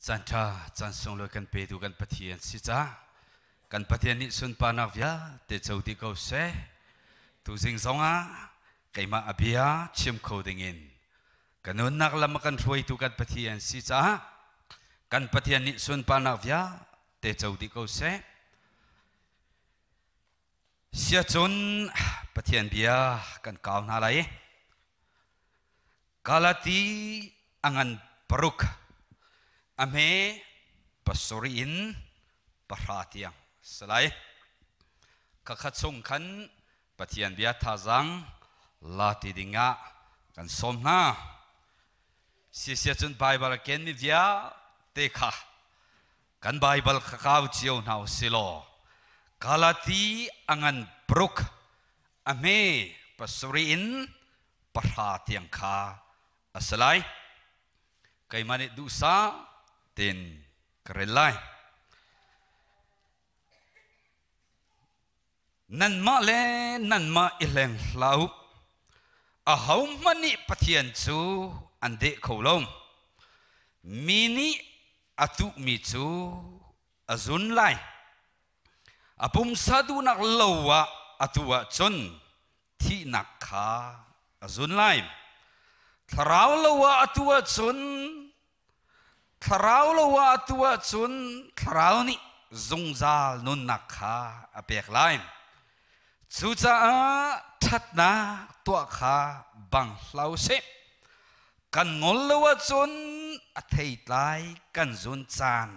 Caan ṭha, caan sunglawi kan petu kan Pathian si ca. Kan Pathian nih sunparnak vialte co dih ko seh. Tuzing zongah keimah a bia chim kho dingin ka nunnak lam a kan hruaitu kan Pathian si caah kan Pathian nih sunparnak vialte co dih ko seh. Siacun Pathian bia kan kau hna lai. Galati a ngan paruk, a hme pasarih in pahra tiang si lai. Khakha chung khan Pathian bia thazaang la ti dingah kan sawm hna. Sisia cun Baibal a kenmi vialte kha kan Baibal kha kau cio hna u silaw Galati a ngan paruk, a hme pasarih in pahra tiang kha a si lai. Keimah nih duhsah tein ka rel lai. Nanmah le nanmah i hleng hlah u. Ahohmanh nih Pathian cu an deh kho lo. Mi nih a tuhmi cu a zun lai. A pumsa duhnak lo ah atu ahcun thihnak kha a zun lai. Thlarau lo ah atu ahcun thlarau lo ah atu ahcun thlarau nih zungzal nunnak kha a pek lai. Cucaah ṭhatnak tuah kha bang hlah usih. Kan ngol lo ahcun a theitlai kan zun caan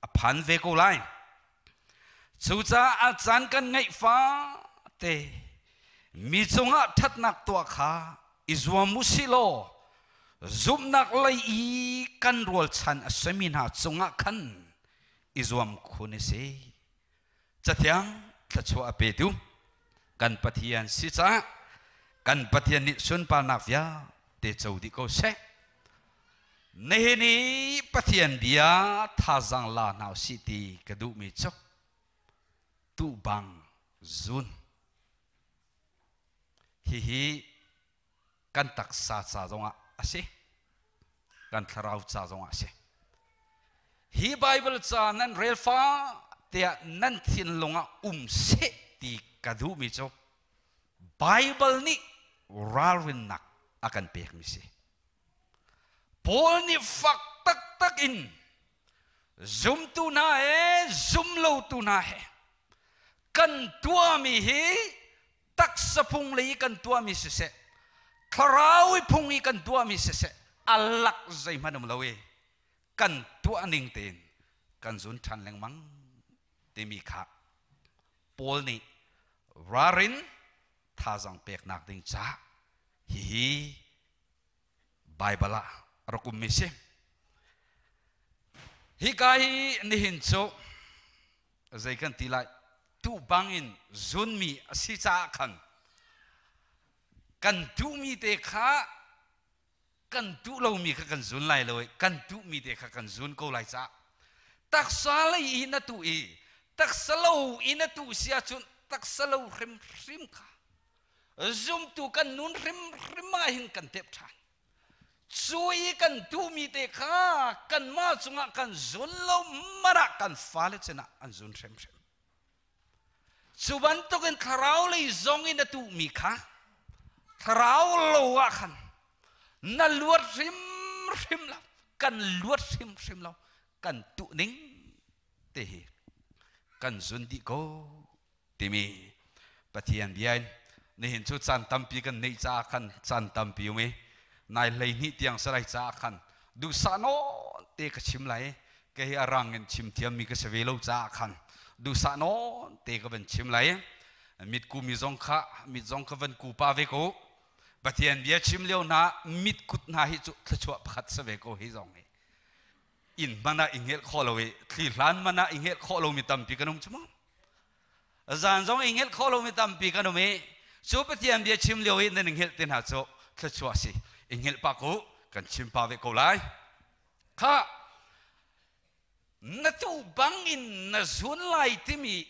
a phan ve ko lai. Cucaah caan kan ngeih fate mi cungah ṭhatnak tuah kha i zuam u sih law zumhnak lei i kan rualchan a simi hna cungah khan i zuam khun i si. Cathiang thluachuah a petu kan Pathian si caah kan Pathian nih sunparnak vialte co dih ko seh. Nihin i Pathian bia thazaang la hna usih ti ka duhmi cu tuh bang zun. Hihi kan taksa ca zongah a si. Kan thlarau ca zongah a si. Hi Bible ca nan rel fa tiah nan thinlung ah um seh ti ka duhmi cu Bible nih ralrinnak a kan pekmi si. Paul nih fak taktak in zumtu hna he zumlotu hna he kan tuahmi hi taksa phung lei i kan tuahmi siseh thlarau i phung i kan tuahmi siseh a lak zeihmanh um lo i kan tuah ning tein kan zun ṭhan lengmang timi kha Paul nih ralrin thazaang peknak ding caah hihi Baibal ah rak ummi si. Hika hi nihin cu zei kan ti lai tu bangin zunmi a si caah khan kan duhmi te kha kan duh lomi kha kan zun lai lo i kan duhmi te kha kan zun ko lai caah taksa lei i na tuh i taksa lo i na tuh si ahcun taksa lo hrimhrim kha zumtu kan nun hrimhrim ah hin kan tep ṭhan. Cu i kan tuhmi te kha kanmah cungah kan zun lo marah kan fale sinah an zun hrimhrim. Cu bantukin thlarau lei zong in a tuhmi kha thlarau lo ah khan na luat hrimhrim lo, kan luat hrimhrim lo, kan tuh ning te hi kan zun dih ko timi Pathian bia in nihin cu caan tampi kan neih caah khan caan tampi um i nai 12 tiang sarai caah khan duhsah nawn te ka chim lai. Kei hi a rang in chim thiammi ka si ve lo caah khan duhsah nawn te ka van chim lai. Mit ku mi zong kha mit zong ka van ku pa ve ko. Pathian bia chim lio hna mit kut hna hi cu thluachuah pakhat si ve ko hi zong hi. Inn hmanh ah i ngelh khawh lo i thli hlan hmanh ah i ngelh khawh lomi tampi kan um cu mu. Zan zong i ngelh khawh lomi tampi kan um i cu Pathian bia chim lio i nan i ngelh te hna cu thluachuah si. I ngelh pah ko kan chim pa ve ko lai. Kha na tu bang in na zun lai timi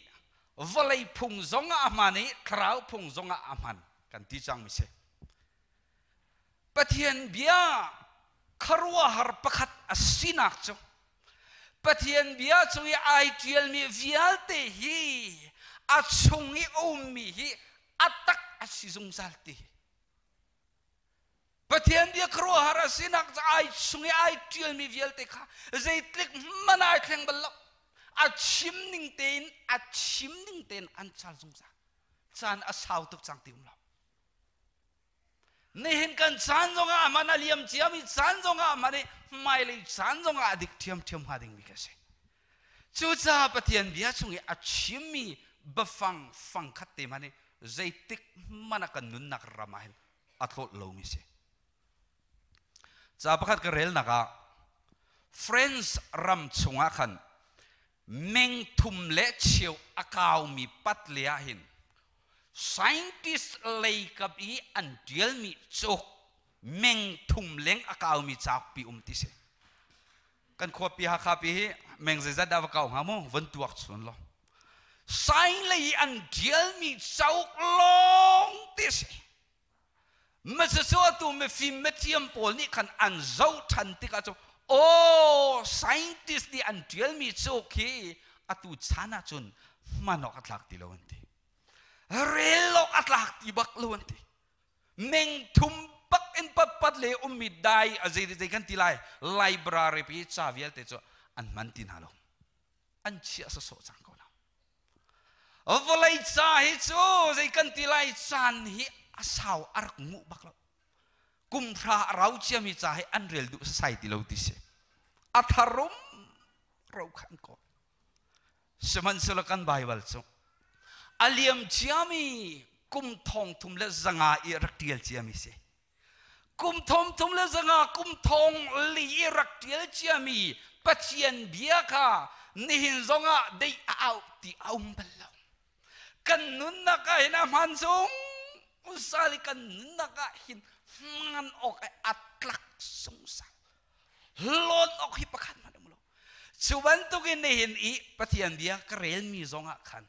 vawlei phung zong ah a hman i thlarau phung zong ah a hman kan ti cang mi si. Pathian bia khuaruahhar pakhat a sinak cu. Pathian bia chung i ai ṭialmi vialte hi a chung i a ummi hi a tak a si zungzal ti. Pathian bia khuaruahhar a sinak ai chung i ai ṭialmi vialte kha zeitlik hmanh ai thleng bal lo. A chim ning tein a chim ning tein an cal zungzal. Caan a sau tuk cang ti um lo. Nihin kan caan zongah a man a liam ciami caan zongah a man i hmailei caan zongah a dik ṭhiamṭhiam hnga dingmi ka si. Cucaah Pathian bia chung i a chimmi biafang fangkhat te hmanh hi zeitik hmanh ah kan nunnak ram ah hin a tlawt lomi si. Ca pakhat ka relnak ah France ram chungah khan meng thum le cheu a kaumi pat le ah hin scientist lei kap i an ṭialmi cauk meng thum leng a kaumi cauk pi um ti si. Kan khuapi Hakha pi hi meng zeizat dah va kau hnga mu von tuak chun law. Sign lei i an ṭialmi cauk lawng ti si. Cucu atu mifim mithiam pawl nih khan an zoh ṭhan tikah cu aw scientist nih an ṭialmi cu khi atu chan ahcun hman awk a tlak ti lo an ti. Rel awk a tlak ti bak lo an ti. Meng thum bak in patpat le ummi dai a zei zei kan ti lai library pi ca vialte cu an hman ti hna lo. An chiah sawsawh cang ko hna. Vawlei ca hi cu zei kan ti lai caan hi a sau a rak nguh bak lo. Kum hra a rau ciami ca hi an rel duh sasai ti lo ti si. A tharum ro khan ko. Sihmanhsehlaw kan Baibal cu a liam ciami kum thong thum le zanga i rak ṭial ciami si. Kum thong thum le zanga kum thong li i rak ṭial ciami Pathian bia kha nihin zongah deih a au ti a um bal lo. Kan nunnak ah hin a hmaan zung usal i kan nunnak ah hin hman awk a tlak zungzal. Hlawn awk hi pakhat hmanh um lo. Cu bantukin nihin i Pathian bia ka relmi zongah khan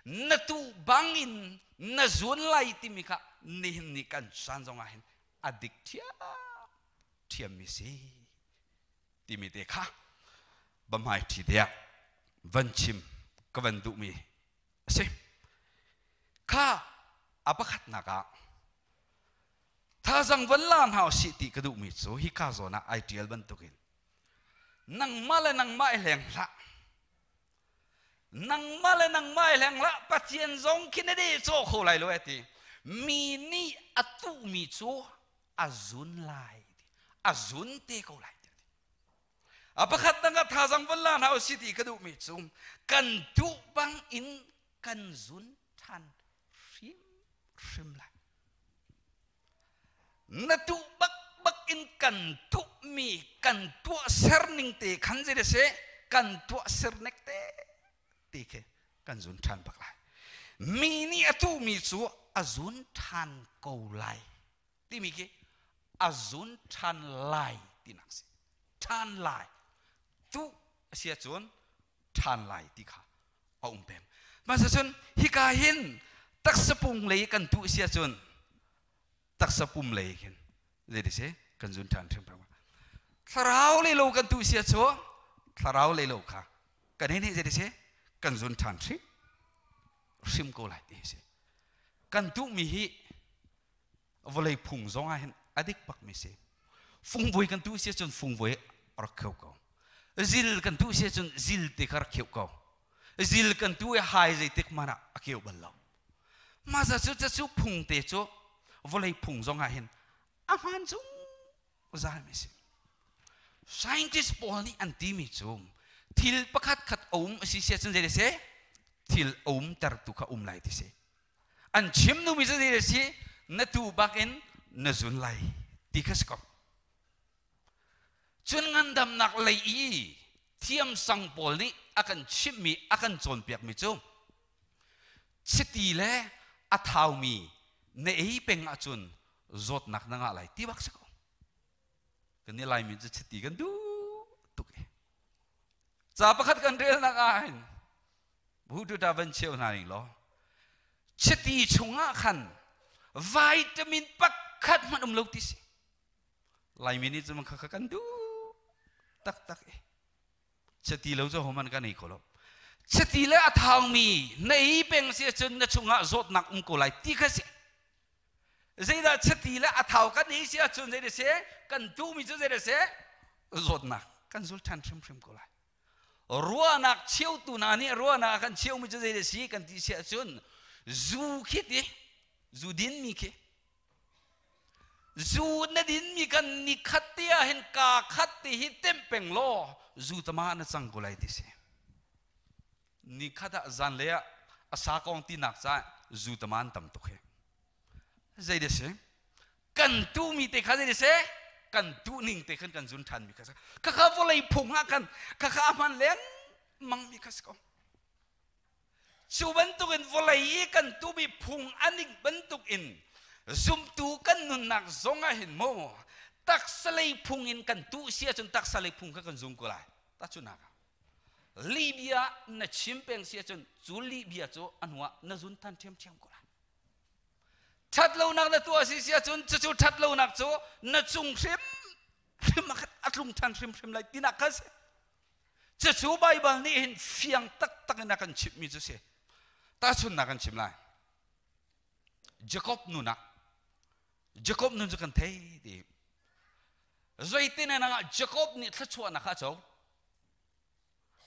na tuh bangin na zun lai timi kha nihin ni kan caan zongah hin a dik ṭhiamṭhiammi si timi te kha bamhmai ṭhi te ah van chim ka van duhmi a si. Kha a pakhatnak ah thazang van la hna usih ti ka duhmi cu hika zawn ah ai ṭial bantukin nangmah le nangmah i hleng hlah. Nangmah le nangmah i hleng hlah Pathian zong khi na deh caw kho lai lo e ti. Mi nih a tuhmi cu a zun lai ti. A zun te ko lai ti. A pakhat dang ah thazang van la hna usih ti ka duhmi cu kan duh bang in kan zun ṭhan hrimhrim lai. Na tuh bakbak in kan tuhmi kan tuahser ning te khan zei si kan tuahser nek te ti khi kan zun ṭhan bak lai. Mi nih a tuhmi cu a zun ṭhan ko lai timi khi a zun ṭhan lai tinak si. Ṭhan lai. Tuh a si ahcun ṭhan lai ti kha a um peng. Masa cun hika hin taksa pum lei kan tuh si ahcun taksa pum lei khin zei si kan zun ṭhan hrim peng. Thlarau lei lo kan tuh si ahcun thlarau lei lo kha kan hin zei si kan zun ṭhan hrim hrim ko lai ti si. Kan tuhmi hi vawlei phung zong ah hin a dik bakmi si. Fungvui kan tuh si ahcun fungvui a rak kheu ko. Zil kan tuh si ahcun zil te kha rak kheu ko. Zil kan tuh i hai zeitik hmanh ah a keu bal lo. Mah za cu cu phung te cu vawlei phung zong ah hin a hmaan zungzalmi si. Scientist pawl nih an timi cu thil pakhat khat a um a si si ahcun zei si thil a umtertu kha um lai ti si. An chim duhmi cu zei si na tu bak in na zun lai ti kha si ko. Cun ngandamnak lei i thiamsang pawl nih a kan chimhmi a kan cawnpiakmi cu chiti le a thaumi na ei peng ahcun zawtnak na ngah lai ti bak si ko. Kan i Laimi cu chiti kan duh tuk i. Ca pakhat kan relnak ah hin Buddha van cheu hna ning law chiti chungah khan vitamin pakhat hmanh um lo ti si. Laimi nih cun kha kha kan duh taktak i. Chiti lo cu hohmanh kan ei kho lo. Chiti le a thaumi na ei peng si ahcun na chungah zawtnak um ko lai ti kha si. Zeidah chiti le a thau kan ei si ahcun zei si kan duhmi cu zei si zawtnak kan zul ṭhan hrimhrim ko lai. Ruahnak cheutu hna nih ruahnak kan cheumi cu zei si kan ti si ahcun zu khi ti zu dinmi khi Zu na dinmi kan ni khat te ah hin kaa khat te hi temh peng law zu tama na cang ko lai ti si. Ni khat ah zanlei ah a sa kong tinak caah zu tama an tam tuk hi. Zei de si? Kan tuhmi te kha zei de si? Kan tuh ning te khan kan zun ṭhan mi kha si. Khakha vawlei phung ah khan khakha a hman leng mang mi kha si ko. Cu bantukin vawlei i kan tuhmi phung a ning bantukin zumtu kan nunnak zong ah hin maw taksa lei phung in kan tuh si ahcun taksa lei phung kha kan zum ko lai. Tahchunhnak ah Libya na chim peng si ahcun cu Libya cu a hnuah na zun than ṭhiamṭhiam ko lai. Ṭhatlonak na tuah si si ahcun cucu ṭhatlonak cu na cung hrimhrim a tlung ṭhan hrimhrim lai tinak kha si. Cucu Baibal nih hin fiang taktak in a kan chimhmi cu si. Tahchunhnak kan chim lai. Jacob nun ah Jacob nun cu kan thei ti. Zeitin ah Jacob nih thluachuahnak kha a co.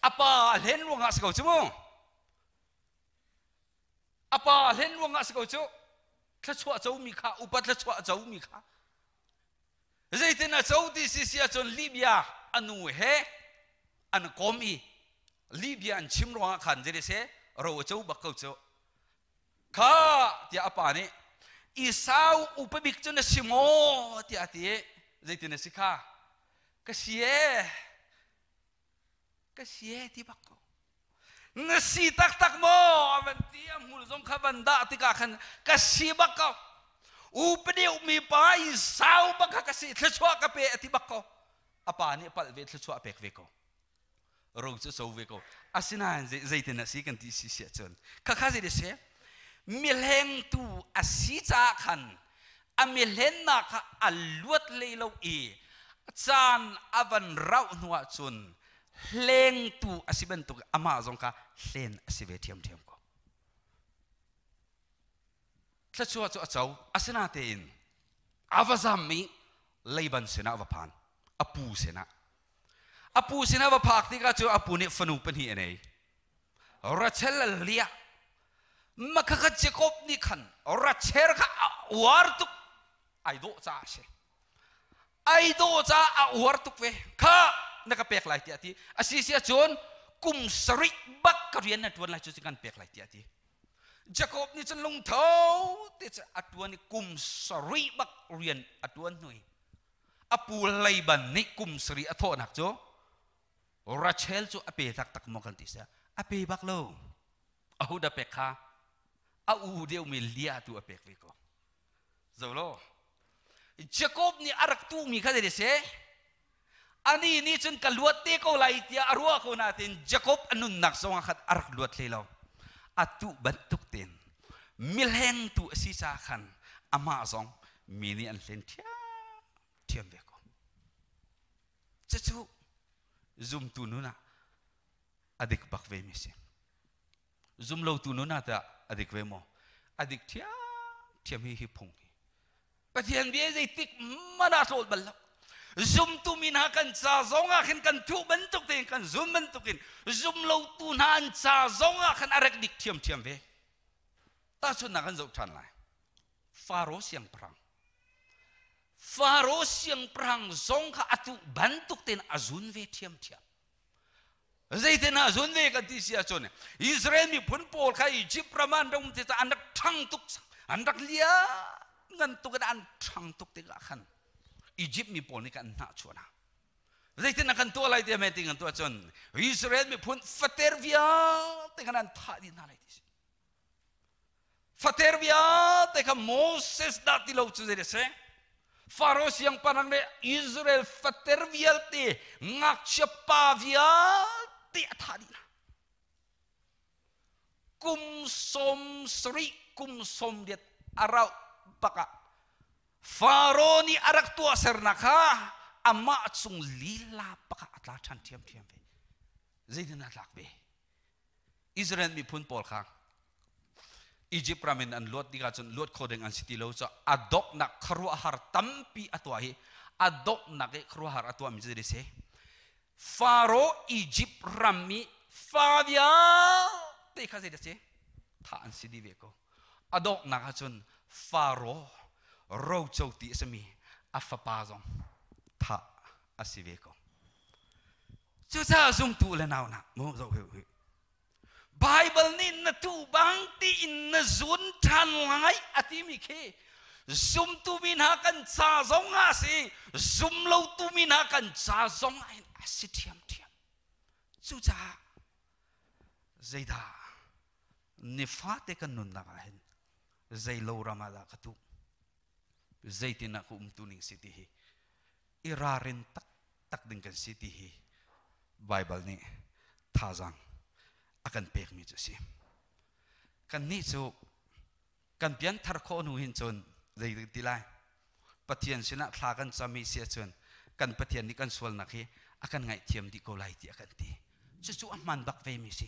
A pa a hlen ruangah si ko cu mu. A pa a hlen ruangah si ko cu. Thluachuah comi kha upa thluachuah a comi kha Zeitin a co ti si si ahcun Libya a nu he an kom i Libya an chim ruangah khan zei seh ro a co bak ko cu. Kha tiah a pa nih Esau upa bik cu na si maw tiah a ti i zeitin a si kha ka si ee ka si ee ti bak ko na si taktak maw a van ti a hmul zong kha van dah tikah khan ka si bak ko upadi mi pa i sau bak kha ka si thluachuah ka pe a ti bak ko a pa nih palh ve thluachuah a pek ve ko ro cu so ve ko asinain zeitin a si kan ti si si ahcun khakha zei si mihlengtu a si caah khan a mihlennak kha a luat hlei lo i caan a van rauh hnu ahcun hlengtu a si bantuk amah zong kha hlen a si ve ṭhiamṭhiam ko. Thluachuah cu a co asinatein a va zam i Laban sinah a va phan a pu sinah a pu sinah va phak tikah cu a pu nih fanu pahnih a nei Rachel le Leah makhakha Jacob nih khan Rachel kha a uar tuk ai dawh caah a si ai dawh caah a uar tuk ve kha na ka pek lai tiah a ti a si si ahcun kum sarih bak ka rian na ṭuan lai cu kan pek lai tiah a ti Jacob nih cun lungtho te cu a ṭuan i kum sarih bak rian a ṭuan hnu i a pu Laban nih kum sarih a thawhnak cu Rachel cu a pe taktak maw kan ti sia a pe bak lo aho dah pek kha a u deuhmi Leah tu a pek ve ko zo lo Jacob nih a rak tuhmi kha zei si ani nih cun ka luat te ko lai tiah a ruah ko nain Jacob a nunnak zong ah khan a rak luat hlei lo a tuh bantuk tein milengtu a si caah khan amah zong mi nih an hlen ṭhiamṭhiam ve ko cucu zumtu nun ah a dik bak ve mi si zumlotu nun ah tah a dik ve maw a dik ṭhiamṭhiam hi hi phung hi Pathian bia zeitik hmanh ah hlawl bal lo zumtu mi hna kan ca zong ah khin kan thuh bantuk tein kan zum bantukin zumlotu hna an ca zong ah khan a rek dik ṭhiamṭhiam ve tahchunhnak kan zoh ṭhan lai Faro siangpahrang Faro siangpahrang zong kha a tuh bantuk tein a zun ve ṭhiamṭhiam Zeitin ah zun ve kan ti si ahcun Israel miphun pawl kha Egypt ram ah an rak um ti an rak ṭhang tuk an rak lianngan tuk in an ṭhang tuk tikah khan Egypt mi pawl nih khan an hnahchuah hna. Zeitin ah kan tuah lai ti ti kan tuah cun Israel miphun fater vialte khan an thah dih hna lai ti si. Fater vialte kha Moses dah ti lo cu zei a si? Faro siangpahrang le Israel fater vialte ngakchia pa vialte a thah dih hna. Kum 70 kum 80 a rauh bak ah Faro nih a rak tuahsernak kha amah cung lila bak ah a tla ṭhan ṭhiamṭhiam ve. Zeitin a tlak ve? Israel miphun pawl kha Egypt ram in an luat tikah cun luat kho ding an si ti lo cu a donghnak khuaruahhar tampi a tuah i a donghnak i khuaruahhar a tuahmi cu zei si? Faro Egypt ram i fa vialte kha zei si? Thah an si dih ve ko. A donghnak ahcun Faro roco ti a simi a fapa zong thah a si ve ko. Cucaah zumtu le nau nak mu zoh hi Bible nih na tu bang tiin na zun ṭhan lai a timi khi zumtu mi hna kan ca zong ah si zum lotu mi hna kan ca zong ah hin a si ṭhiamṭhiam. Cucaah zeidah nifate kan nunnak ah hin zei lo ram ah dah ka tuh zeitin ah ka umtu ning si ti hi i ralrin taktak ding kan si ti hi Baibal nih thazaang a kan pekmi cu a si. Kannih cu kan pianthar khawh hnu hin cun zei ti lai Pathian sinah thla kan cam i si ahcun kan Pathian nih kan sualnak hi a kan ngaihthiam dih ko lai tiah kan ti. Cucu a hmaan bak ve mi si.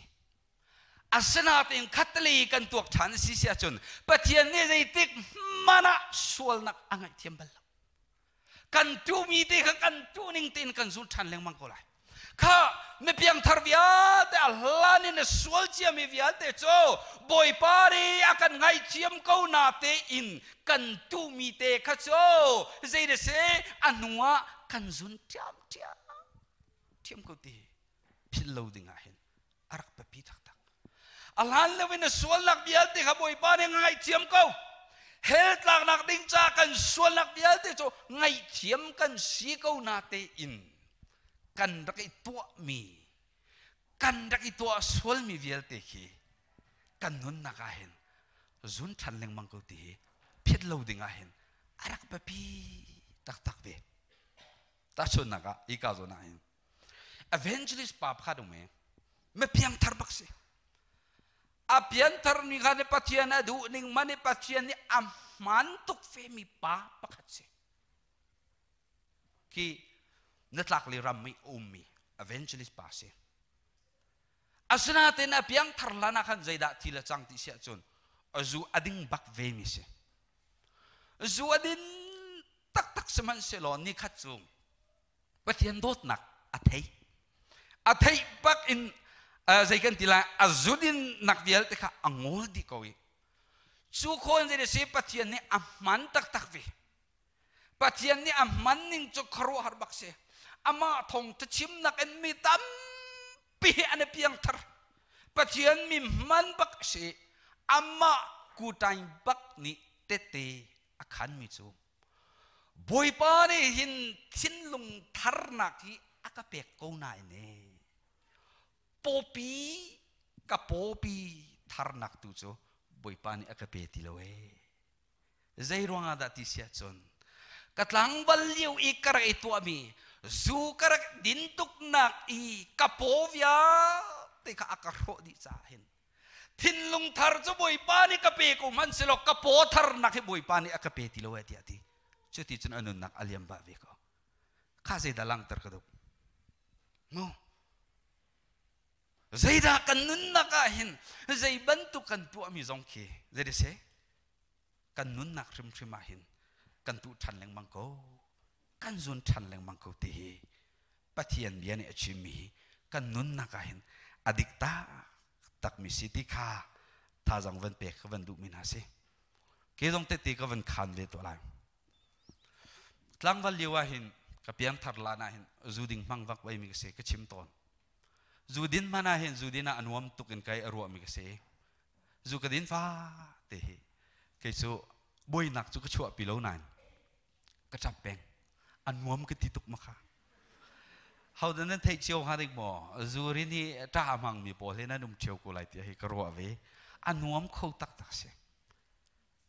Asinain khatlei kan tuak ṭhan si si ahcun Pathian nih zeitik hmanh ah sualnak a ngaihthiam bal lo. Kan tuhmi te kha kan tuh ning tein kan zul ṭhan lengmang ko lai. Kha mi piangthar vialte a hlan in a sual ciami vialte cu Bawipa nih a kan ngaihthiam ko na tein kan tuhmi te kha cu zei na si a hnu ah kan zun ṭhiamṭhiam ṭhiam ko ti philh lo ding ah hin a rak biapi taktak. A hlan lo in a sualnak vialte kha Bawipa nih ngaihthiam ko. Hell tlaknak ding ca kan sualnak vialte cu ngaihthiam kan si ko na tein kan rak i tuahmi kan rak i tuah sualmi vialte khi kan nunnak ah hin zun ṭhan lengmang ko ti hi phit lo ding ah hin a rak biapi taktak ve. Tahchunhnak ah ika zawn ah hin evangelist pa pakhat um i mi piangthar bak si a pianthar mi kha nih Pathian a duh ning man i Pathian nih a hmaan tuk fe mi pa pakhat si khi natlak le ram i ummi evangelist pa si asinain a piangthar hlan ah khan zeidah thil a cang ti si ahcun a zu a ding bak ve mi si zu a din taktak sihmanhsehlaw nikhat cu Pathian dawtnak a thei. A theih bak in zei kan ti lai a zudinnak vialte kha a ngol dih ko i cu khawn zei si Pathian nih a hman taktak ve. Pathian nih a hman ning cu khuaruahhar bak si. Amah thawng chimnak in mi tampi an i piangthar. Pathian mi hman bak si. Amah kutain bak nih tete a khanmi cu Bawipa nih hin thinlung tharnak hi a ka pek ko nain e pawpi ka pawpi tharnak tu cu Bawipa nih a ka pe ti lo ee. Zei ruangah dah ti si ahcun ka tlangval lio i ka rak i tuahmi zu ka rak din tuknak i ka paw vialte kha a ka hrawh dih caah hin Thinlung thar cu Bawipa nih ka pe ko hmanhsehlaw ka paw tharnak hi Bawipa nih a ka pe ti lo eh tiah a ti. Cuti cun a nunnak a liam bah ve ko. Kha zeidah langhter ka duh? Mu. Zeidah kan nunnak ah hin zei bantuk kan tuahmi zong khi zei si? Kan nunnak hrimhrim ah hin kan tuh ṭhan lengmang ko. Kan zun ṭhan lengmang ko ti hi Pathian bia nih a chimmi hi kan nunnak ah hin a dik taktakmi si ti kha thazang van pek ka van duhmi hna si. Ke zong tete ka van khan ve tuah lai. Tlangval lio ah hin ka piangthar lan ah hin zu ding hmang vak mi ka si ka chim tawn. Zu din hmanh ah hin zu din ah a nuam tuk in kai a ruahmi ka si. Zu ka din fa te hi kei cu buainak cu ka chuahpi lo nain ka ṭap peng a nuam ka ti tuk ma kha hodah nan theih cio hnga dik maw zuri nih ṭah a hmangmi pawl hi nan um ṭheo ko lai tiah hi ka ruah ve a nuam kho taktak si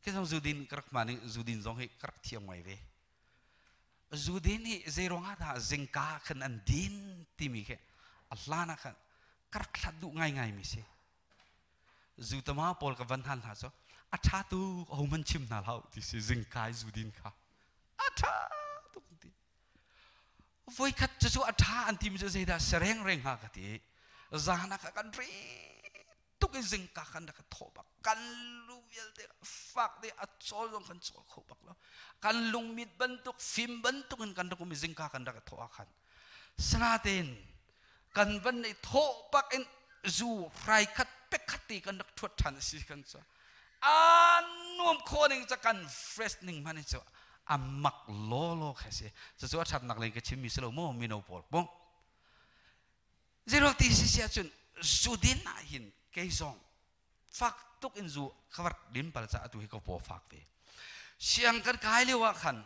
khi zong zudin ka rak hman i zudin zong hi ka rak thiam ngai ve zudin hi zei ruangah dah zingka khan an din timi khi a hlan ah khan ka rak hlat duh ngaingai mi si Zutama pawl ka van hal hna cu a ṭha tuk ahohmanh chim hna hlah ti si zingkai zudin kha a ṭha tuk ti voikhat cucu a ṭha an timi cu zeidah si rengreng hnga ka ti. Zan ah kan ri tuk in zingka kan rak thawh bak. Kan lu vialte fak te a cawl zong kan cawl kho bak lo. Kan lungmit bantuk, fim bantuk in kan rak um i zingka kan rak thawh ah khan. Sanatein kan van i thawh bak in zu hrai khat pek khat ti kan rak thuat ṭhan si kan cu a nuam kho ning ca kan fresh ning hman cu a mak lawlaw kha si. Cucu a ṭhatnak lei ka chimmi si lo maw, mino pawl bung zero ti si si ahcun zu din ah hin kei zong fak tuk in zu ka rak din pal ca atu hi ka paw fak ve. Siang kan kai lio ah khan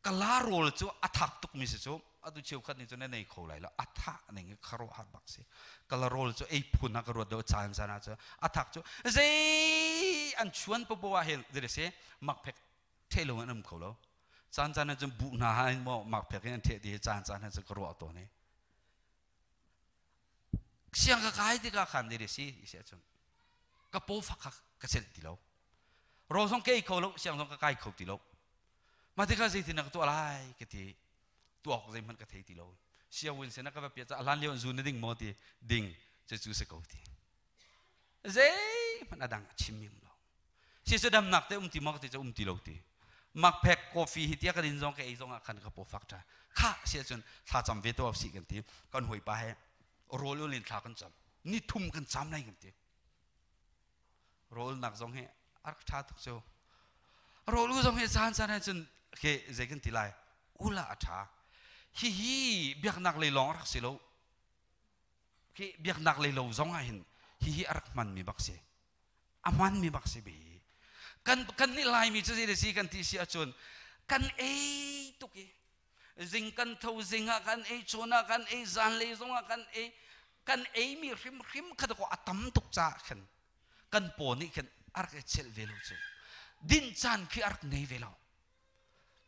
kala rawl cu a thak tuk mi si cu atu cheukhat nih cun na nei kho lai lo. A thah ning hi kharuah har bak si. Kala rawl cu ei phun ah ka ruat deuh. Caan caan ah cu a thak cu zei an chuan popo ah hin zei si makphek the lo an um kho lo. Caan caan ah cun buh hna ha in maw makphek in an theh ti caan caan ah cun ka ruah tawn i siang ka kai tikah khan zei si si ahcun ka paw fak kha ka celh ti lo, rawl zong ka ei kho lo, siang zong ka kai kho ti lo. Mah tikah zeitin ka tuah lai ka ti, tuah awk zeihmanh ka thei ti lo. Sianginn sin ah ka va piah ca hlan lio zu na ding maw ti, ding cu cu si ko ti, zeihmanh a dang a chim mi um lo. Si cu damnak te um ti maw ka ti cu um ti lo ti. Makphek coffee hi tia ka din zong ka ei zong ah khan ka paw fak tha kha si ahcun thla cam ve to si kan ti. Kan hawipa he rawl ul in thla kan cam, ni thum kan cam lai kan ti. Rawl nak zong hi a rak ṭha tuk cu. Rawl u zong hi caan caan ah cun ke zei kan ti lai, ula a ṭha. Hihi biaknak lei lawng a rak si lo ke, biaknak lei lo zong ah hin hihi a rak hmanmi bak si, a hmanmi bak si be. Kan nih Laimi cu zei si kan ti si ahcun kan ei tuk i zing kan tho zing ah kan ei, chun ah kan ei, zanlei zong ah kan ei. Kan eimi hrimhrim kha ko a tam tuk caah khan kan paw nih khan a rak i chelh ve lo cu, din caan khi a rak nei ve lo.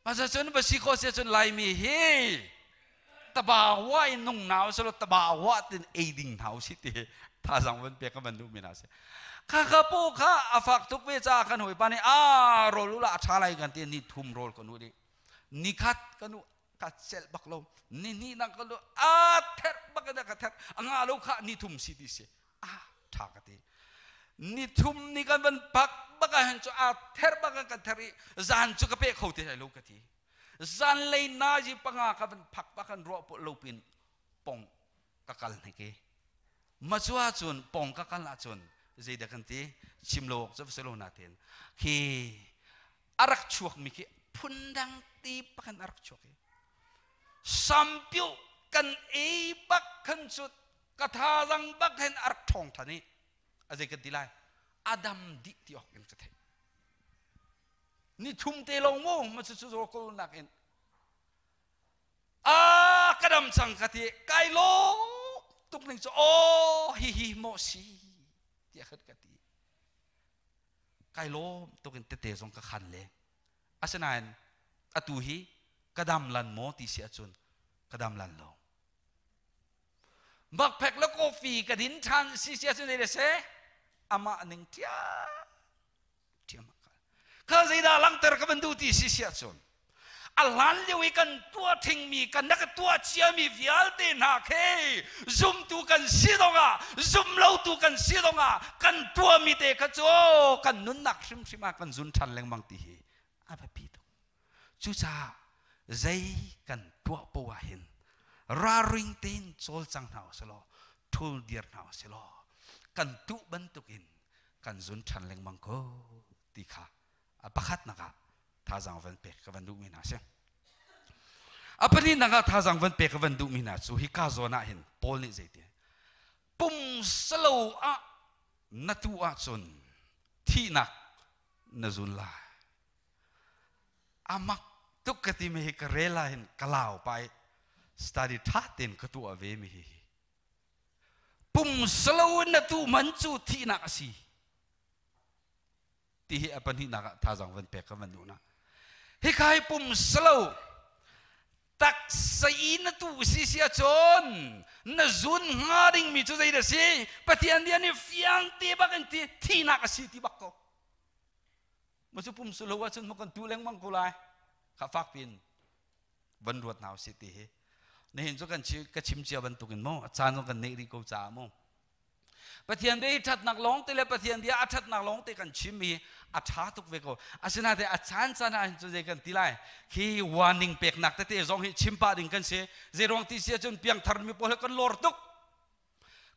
Masa cun va si kho sia cun Laimi hi tabawa in nung nau selo tabawa tin ei ding nau si ti thazang van pek ka van duh mi na si. Kha kha pu kha a fak tuk ve ca kan hoi pa nih a rawl ula a tha lai kan ti. Ni thum rawl kan u di, ni khat kan u ka celh bak lo, ni hnih nak ka lu a therh bak ka therh a nga lo kha. Ni thum si ti si a tha ka ti. Ni thum ni kan van pak bak ah hin cu a therh bak kan therh i zan cu ka pe kho ti lai lo ka ti. Zan lei nazi panga ka van phak bak kan ruah lo pin pong ka kal hnik i machua cun pong ka kal ahcun zeidah kan ti chim lo awk cu si lo na ten khi a rak chuak mi khi phundang ti pakhan a rak chuak i sampiu kan ei bak khan cu ka thazang bak hen a rak ṭhawng ṭhan i a zei kan ti lai, adam dih ti awk in ka theih. Ni thum te lawng mu ma cu cu ko nak in a ka dam cang ka ti. Kai lawm tuk ning cu, aw hi hi maw si tiah khan ka ti. Kai lawm tuk in tete zong ka khan leng. Asinain atu hi ka dam lan maw ti si ahcun ka dam lan lo. Bakphek le coffee ka din ṭhan si si ahcun zei se amah ning ṭiam ṭiam kha. Zeidah langhter ka van duh ti si si ahcun a hlan lio i kan tuah thingmi, kan rak tuah ciami vialte hna khi zumtu kan si zongah, zumlotu kan si zongah, kan tuahmi te kha cu kan nunnak hrimhrim ah kan zun ṭhan lengmang ti hi a biapi tuk. Cucaah zei kan tuah poah ah hin ralring tein cawlcang hna usih law, ṭhul dir hna usih law, kan tuh bantukin kan zun ṭhan lengmang ko ti kha a pakhatnak ah thazaang van pek ka van duhmi hna si. A pahnihnak ah thazaang van pek ka van duhmi hna cu hika zawn ah hin Paul nih zeiti pumsalo ah na tu ahcun thihnak na zun lai. Amak tuk ka ti mi hi ka rel ah hin ka lau pa i study tha tein ka tuah ve mi hi pumsalo in na tu man cu thihnak a si ti hi a pahnihnak ah thazaang van pek ka van duh na. Hika hi pumsalo taksa i na tu si si ahcun na zun hnga dingmi cu zei dah si? Pathian bia nih fiang te bak in ti, thihnak a si ti bak ko. Ma cu pumsalo ahcun ma kan tu lengmang ko lai kha fak pin van ruat hna usih ti hi. Nihin cu kan ka chim cia bantukin mu a caan zong kan neih rih ko caah mu. Pathian bia hi ṭhatnak lawng te le Pathian bia a ṭhatnak lawng te kan chim i a ṭha tuk ve ko. Asinain a caan caan ah hin cu zei kan ti lai? Khi warning peknak tete zong hi chim pah ding kan si. Zei ruang ti si ahcun piangthar mi pawl he kan lor tuk.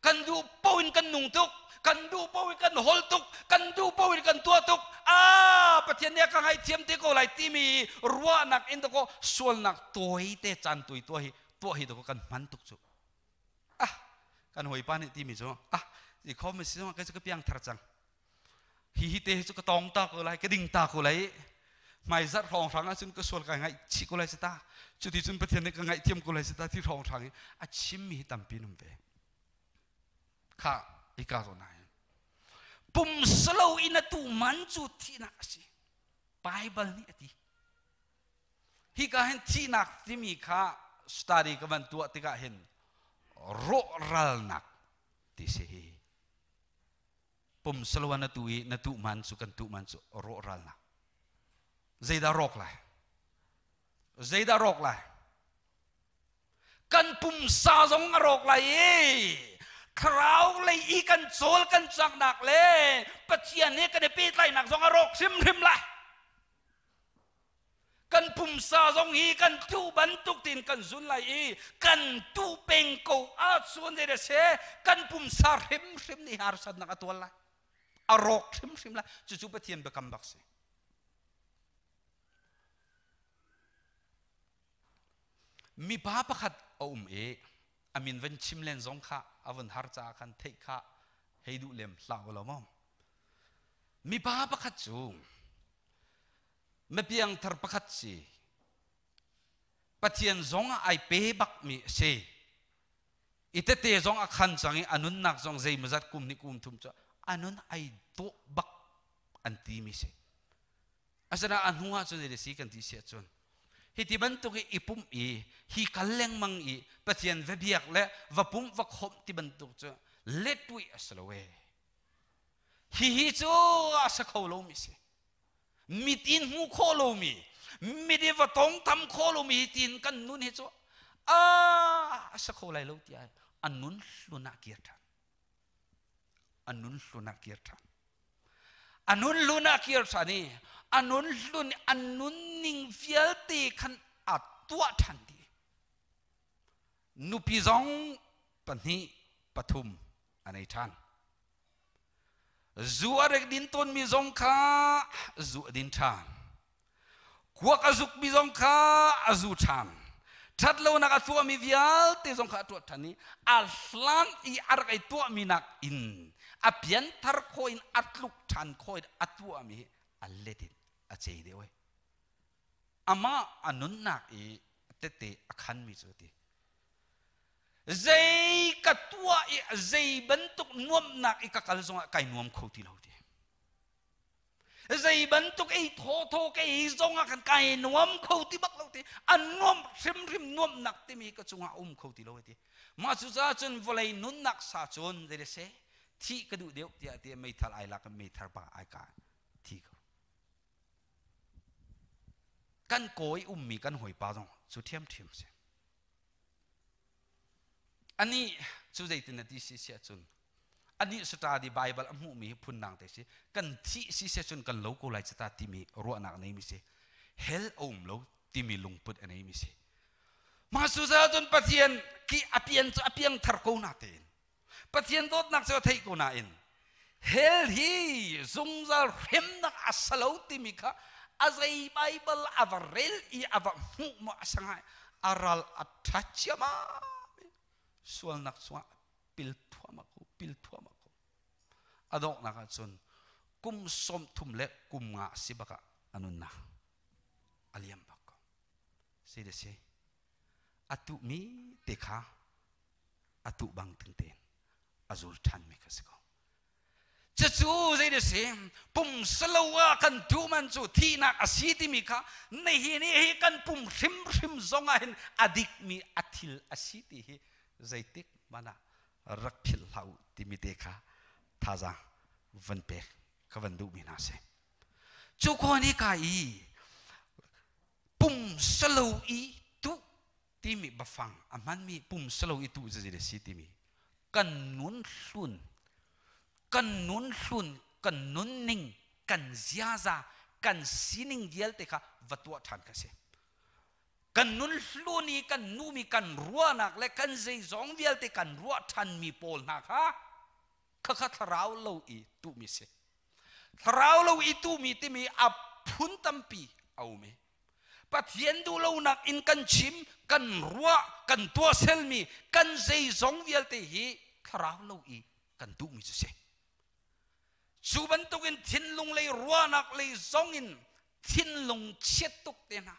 Kan duh paoh in kan nung tuk. Kan duh paoh in kan hol tuk. Kan duh paoh in kan tuah tuk. Ah, Pathian nih a ka ngaihthiam te ko lai timi ruahnak in dakaw sualnak tawi te caan tui tuah hi tuah hi dakaw kan hman tuk cu. Ah, kan hawipa nih timi cu ah, i khom si zong kai cu ka piang thar cang. Hi hi te hi cu ka tong ta ko lai, ka ding ta ko lai. Hmai zarh hrawng hrang ahcun ka sual kai ngaih chih ko lai si ta. Cuti cun Pathian nih ka ngaihthiam ko lai si ta ti hrawng hrang i a chimmi hi tampi an um ve. Kha hika zawn ah hin. Pumsalo in a tu man cu thihnak a si. Bible nih a ti. Hika hin thihnak timi kha study ka van tuah tikah hin rawhralnak ti si hi. Pumsalo na tu i na tuh man cu kan tuh man cu rawhralnak. Zeidah rawk lai? Zeidah rawk lai? Kan pumsa zong a rawk lai i thlarau lei i kan cawl kan caknak le Pathian he kan i pehtlaihnak zong a rawk hrimhrim lai. Kan pumsa zong hi kan tuh bantuk tin kan zun lai i kan tuh peng ko ahcun zei se kan pumsa hrimhrim nih harsatnak a tual lai. A rawk hrimhrim lai. Cucu Pathian biakam bak si. Mipa pakhat a um i a min van chim len zong kha a vun har caah khan theih kha hei duh lem hlah u law maw. Mipa pakhat cu mipiangthar pakhat si. Pathian zong ah ai pe bakmi a si. I tete zong a khan cang i a nunnak zong zeimawzat kum hnih kum thum cu a nun ai dawh bak an timi si. Asinain a hnu ah cun zei si kan ti si ahcun hi ti bantuk i i pumh i hi kal lengmang i Pathian va biak le va pumh va khawmh ti bantuk cu lettuih a si lo ee. Hihi cu a si kho lomi si. Mit in hmuh khawh lomi, mit i va tong tham khawh lomi hi tiin kan nun hi cu a a si kho lai lo tiah a nun hlun ah kir ṭhan. A nun hlun ah kir ṭhan. A nun hlun ah kir ṭhan i a nun hlun a nunning vialte khan a tuah ṭhan dih. Nupi zong pahnih pathum a nei ṭhan. Zu a rek din tawnmi zong kha zu a din ṭhan. Kuak a zukmi zong kha a zu ṭhan. Ṭhatlonak a tuahmi vialte zong kha a tuah ṭhan i a hlan i a rak ei tuahmi nak in a pianthar khawh in a tluk ṭhan khawh in a tuahmi hi a let in a cei deuh ai. Amah a nunnak i tete a khanmi cu a ti. Zei ka tuah i zei bantuk nuamhnak i ka kal zongah kai nuam kho ti lo ti. Zei bantuk ei thawthaw ka ei zongah khan kai nuam kho ti bak lo ti. A nuam hrimhrim nuamhnak timi ka cungah um kho ti lo ti. Mah cu caah cun vawlei nunnak sa cun zei se thih ka duh deuh tiah ti meithal ai lak meithal pa ai ka thi ko. Kan kawi ummi kan hawipa zong cu ṭhiamṭhiam si. Anih cu zeitin na ti si siah cun anih study Bible a hmuhmi hi phundang te si. Kan thih si siah cun kan lo ko lai cata timi ruahnak a neimi si. Hell a um lo timi lungput a neimi si. Mah cu cun Pathian ki a pian cu a piang thar ko na tein Pathian dawtnak cu a theih ko nain hell hi zungzal hremnak a salo timi kha a zei Bible a va rel i a va hmuh maw a sangai a ral a ṭha ciamam sualnak chungah pil thuahmah ko pil thuahmah ko a donghnak ah cun kum 30 le kum nga si bak ah a nunnak a liam bak ko si le si a tuhmi te kha a tuh bang ting tein a zul ṭhanmi kha si ko. Cucu zei na si pumsalo ah kan tuh man cu thihnak a si timi kha nihin hi kan pum hrimhrim zong ah hin a dikmi a thil a si ti hi zeitik hmanh ah rak philh hlah u timi te kha thazaang van pek ka van duhmi hna si. Cu khua ni ka i pumsalo i tuh. Timi bafang a hmanmi pumsalo i tuh zei si timi kan nun hlun kan nun hlun kan nunning kan ziaza kan sining vialte kha va tuah ṭhan kha si. Kan nun hlun i kan numi kan ruahnak le kan zeizong vialte kan ruah ṭhanmi pawl hna kha khakha thlarau lo i tuhmi si. Thlarau lo i tuhmi timi a phun tampi a um i Pathian duhlonak in kan chim, kan ruah, kan tuahselmi, kan zeizong vialte hi thlarau lo i kan duhmi cu si. Cu bantukin thinlung lei ruahnak lei zong in thinlung chiat tuk te hna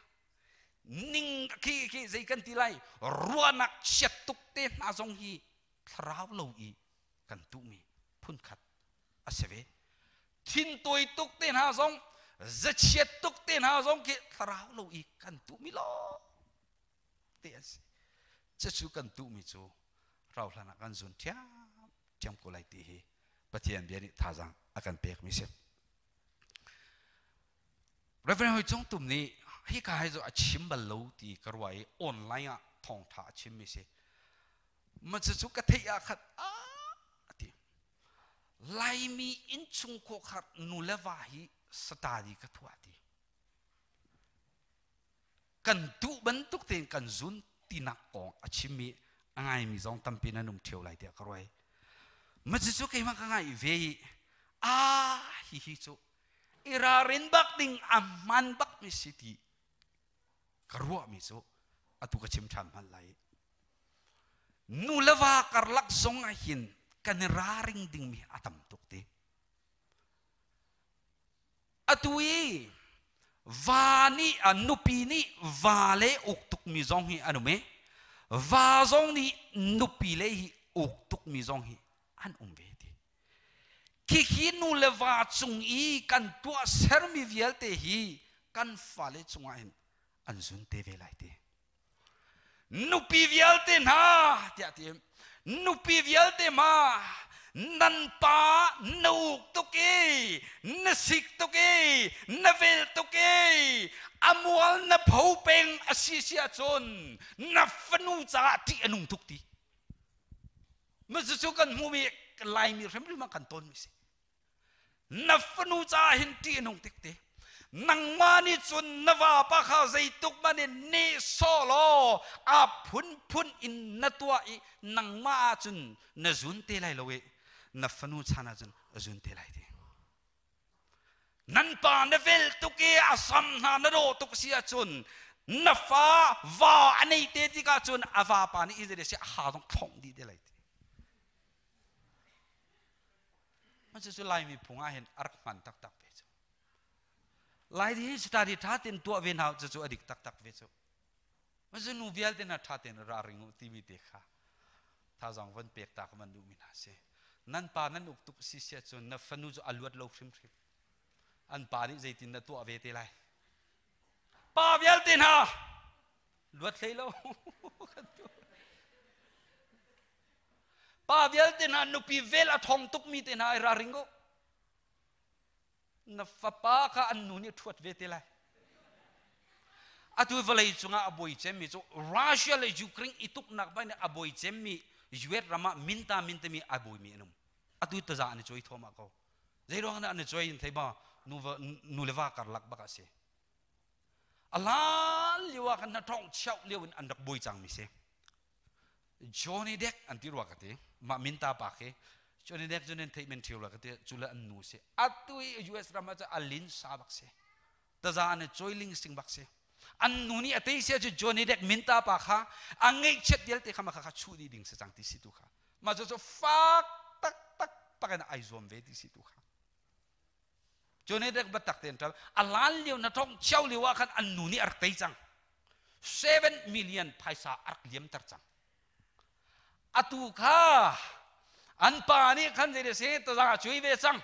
ning khi khi zei kan ti lai ruahnak chiat tuk te hna zong hi thlarau lo i kan tuhmi phunkhat a si ve. Thintawi tuk te hna zong zachiat tuk te hna zong khi thlarau lo i kan tuhmi lawng te an si. Cucu kan tuhmi cu rauhhlan ah kan zun ṭhiamṭhiam ko lai ti hi Pathian bia nih thazaang a kan pekmi si. Reverend Hoi Cung Tum nih hika hi cu a chim bal lo ti ka ruah i online ah thawngṭha a chimmi si. Ma cucu ka theih ah khan a ti. Laimi innchung khuakhar nu le va hi study ka thuah ti. Kan duh bantuk tein kan zun tinak kong a chimmi a ngaimi zong tampi nan um ṭheo lai tiah ka ruai. Ma cucu keimah ka ngai ve i a hihi cu i ralrin bak ding a hman bakmi si ti ka ruahmi cu atu ka chim ṭhan hmanh lai. Nu le va karlak zong ah hin kan i raring dingmi a tam tuk ti. Atu i va nih a nupi nih va le uk tukmi zong hi an um i va zong nih nupi le hi uk tukmi zong hi an um ve ti. Khikhi nu le va cung i kan tuah sermi vialte hi kan fale cungah hin an zun te ve lai ti. Nupi vialte hna tiah ti nupi vialte ma nan pa na uk tuk i na sik tuk i na vel tuk i a mual na pho peng a si si ahcun na fanu caah ṭih a nung tuk ti. Ma cucu kan hmuhmi Laimi hrimhrim ah kan tawnmi si. Na fanu caah hin ṭih a nung tik te. Nangmah nih cun na vapa kha zeituk man in nehsawh law a phunphun in na tuah i nangmah ah cun na zun te lai lo i na fanu chan ah cun a zun te lai ti. Nan pa na vel tuk i a sam hna na dawh tuk si ahcun na fa va a nei te tikah cun a vapa nih i si a ha zong thlongh dih te lai ti. Cucu Laimi phung ah hin a rak hman taktak ve cu. Lai hi study ṭha tein tuah ve hna cucu a dik taktak ve cu. Cucu nu vialte hna ṭha tein ra ring u timi te kha thazaang von pek ta ka van duhmi hna si. Nan pa nan uk tuk si sia cun na fanu cu a luat lo hrimhrim. An pa nih zeitin na tuah ve te lai. Pa vialte hna luat hlei lo. Pa vialte hna nupi vel a thong tukmi te hna ai ra ring u. Na fapa kha an nu nih ṭhuat ve te lai. Atu vawlei cungah a buai cemmi cu Russia le Ukraine i tuknak bai a buai cemmi US ram ah minta min timi a buaimi an um. Atu taza an i cuai thawmah ko. Zei ruang dah an i cuai in thei ba nu le va karlak bak a si. A hlan lio ah khan hnathawng cheuh lio in an rak buai cangmi si. Johnny Depp an ti rua ka ti mah minta pa khi Johnny Depp cu nan theih men ṭheo la ka ti cu le an nu si atu i US ram ah cu a lin sa bak si taza an i choi ling sing bak si an nu nih a tei sia cu Johnny Depp minta pa kha a ngeihchiat vialte kha ma kha kha chuh dih ding si cang ti si tu kha mah cu cu fak tak tak tak in ai zuam ve ti si tu kha Johnny Depp biatak tein ṭal a lan lio na thong cheu lio ah khan an nu nih a rak tei cang 7 million phaisa a rak liamter cang atu kha an pa nih khan zei si taza a cui ve cang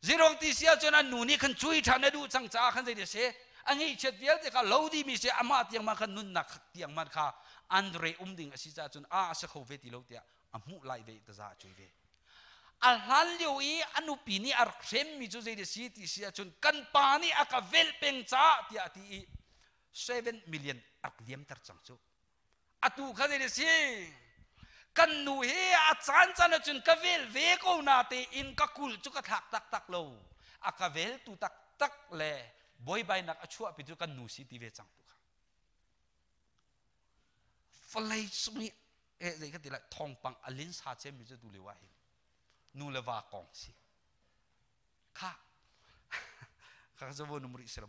zirong ti si ahcun an nu nih khan cui ṭhan a duh cang caah khan zei si a ngeihchiat vialte kha lo dimi si amah tiang ma khan nunnak tiang man kha Andre um ding a si caah cun a a si kho ve ti lo tiah a hmuh lai ve taza a cui ve a hlan lio i a nupi nih a rak hremmi cu zei si ti si ahcun kan pa nih a ka velh peng caah tiah a ti i 7 million a rak liamter cang cu. Atu kha zei si? Kan nu hi a caan caan ahcun ka vel ve ko na tein ka kul cu ka thlak taktak lo. A ka veltu taktak le buaibainak a chuahpi cu kan nu si ti ve cang tu kha. Vawlei cung i eh zei ka ti lai thawngpang a linsa cemmi cu tu lio ah hin nu le va kong si. Kha kha ka num rih si lo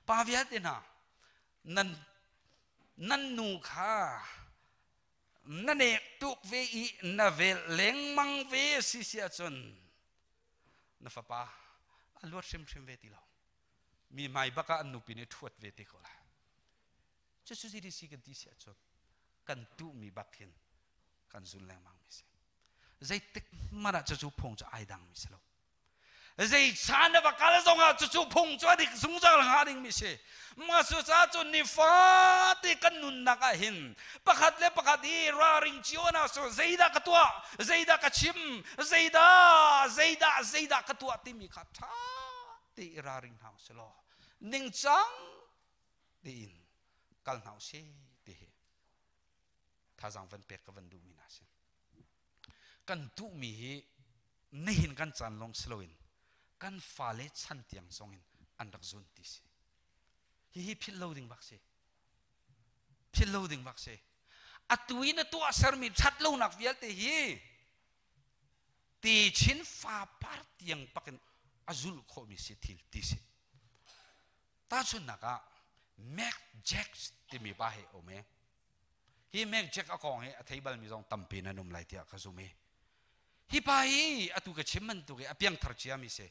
pa vialte hna nan nan nu kha na nek tuk ve i na vel lengmang ve si si ahcun na fapa a luat hrimhrim ve ti lo mi hmai bak ah an nupi nih ṭhuat ve te ko lai. Cucu GDC kan ti si ahcun kan tuhmi bak hin kan zul lengmang mi si. Zeitik hmanh ah cucu phung cu ai dang mi si lo. Zei chan na va kal zongah cucu phung cu a dik zungzal hnga ding mi si. Mah cu caah cun nifate kan nunnak ah hin pakhat le pakhat i ralring cio na so zeidah ka tuah, zeidah ka chim, zeidah, zeidah, zeidah ka tuah timi kha ṭha te i ralring hna usih law ningcang tiin kal hna usih ti hi thazaang van pek ka van duhmi hna si. Kan duhmi hi nihin kan caan lawng si loin kan fale chan tiang zong in an rak zun ti si. Hihi philh lo ding bak si. Philh lo ding bak si. Atu i na tuah sermi ṭhat lonak vialte hi techin fapar tiang pakin a zulh khawhmi si thil ti si. Tahchunhnak ah Mac Jacks timi pa hi um i hi Mac Jack a kong hi a thei balmi zong tampi nan um lai tiah ka zum i hi pa hi atu ka chim bantuk i a piangthar ciami si.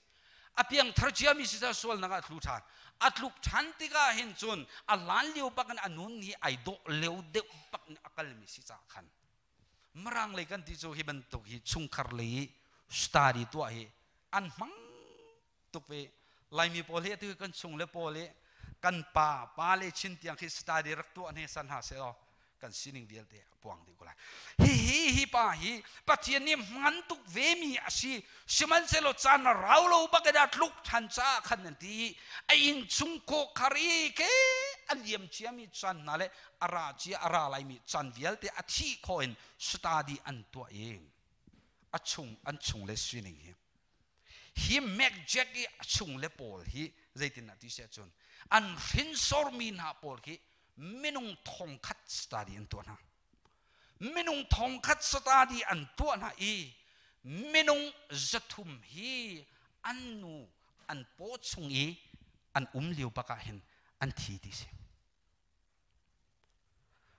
A piangthar ciami si ca sualnak ah a tlu ṭhan. A tluk ṭhan tikah hin cun a hlan lio bak in a nun hi ai dawh lio deuh bak in a kalmi si caah khan Mirang lei kan ti cu hi bantuk hi chungkhar lei i study tuah hi an hmang tuk ve. Laimi pawl hi atu kan chung le pawl hi kan pa pa le chin tiang khi study rak tuah hne san hna seh law kan sining vialte a puang dih ko lai. Hi hi hi pa hi Pathian nih hman tuk ve mi a si. Sihmanhsehlaw caan a rau lo bak in a tluk ṭhan caah khan an ti. A inn chung khawkhar i ke a liam ciami caan hna le a ra cia a ra laimi caan vialte a thih khawh in study an tuah i a chung an chung le sining hi hi Mac Jack i a chung le pawl hi zeitin ah ti si ahcun an hrinsormi hna pawl khi minung thongkhat study an tuah hna. Minung thongkhat study an tuah hna i minung 300 hi an nu an paw chung i an um lio bak ah hin an thi ti si.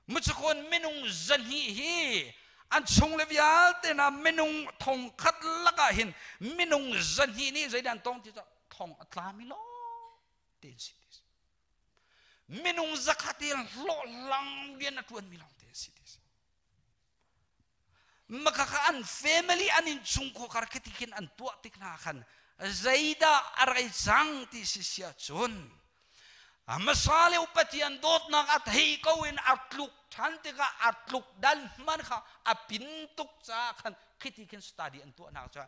Mucukun minung 200 hi an chung le vialte hna minung 1000 lakah hin minung 200 nih zeidah an tong ti cu thong a tlami lawng te an si ti si. Minung 100 in hlawhhlang rian a ṭuanmi lawng te an si ti si. Makha an family an innchungkhar khiti khin an tuah tik hna khan zeidah a rai cang ti si sia cun hmasa lio Pathian dawtnak a thei ko in a tluk ṭhan tikah a tluk dan hman kha a pin tuk caah khan khiti khin study an tuah hna cu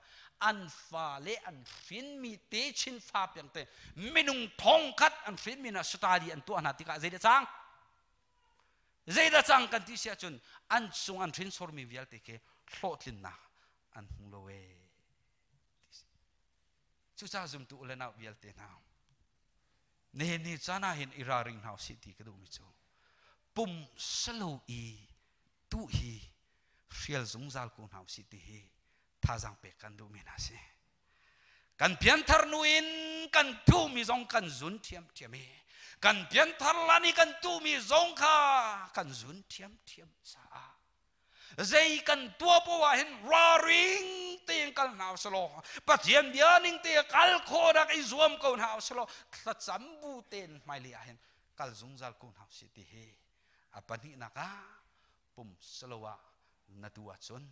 an fale an hrinmi techin fa piang te minung 1000 an hrinmi hna study an tuah hna tikah zeidah cang? Zeidah cang kan ti si ahcun an cung an hrinsormi vialte khi hlawhtlinnak an hmu lo ee. Cucaah zumtu u le nau vialte hna, nihin ni caan ah hin i ralring hna usih ti ka duhmi cu pum salo i tuh hi hrial zungzal ko hna usih ti hi thazaang pek kan duhmi hna si. Kan pianthar nu in kan tuhmi zong kan zun ṭhiamṭhiam i kan pianthar lan i kan tuhmi zong kha kan zun ṭhiamṭhiam caah zei kan tuah poah ah hin ralring tein kal hna usih Pathian bia ning te kal khawhnak i zuam ko hna usih thlacam bu tein hmailei ah hin kal zungzal ko hna usih ti hi a pahnihnak ah pum salo ah na tu ahcun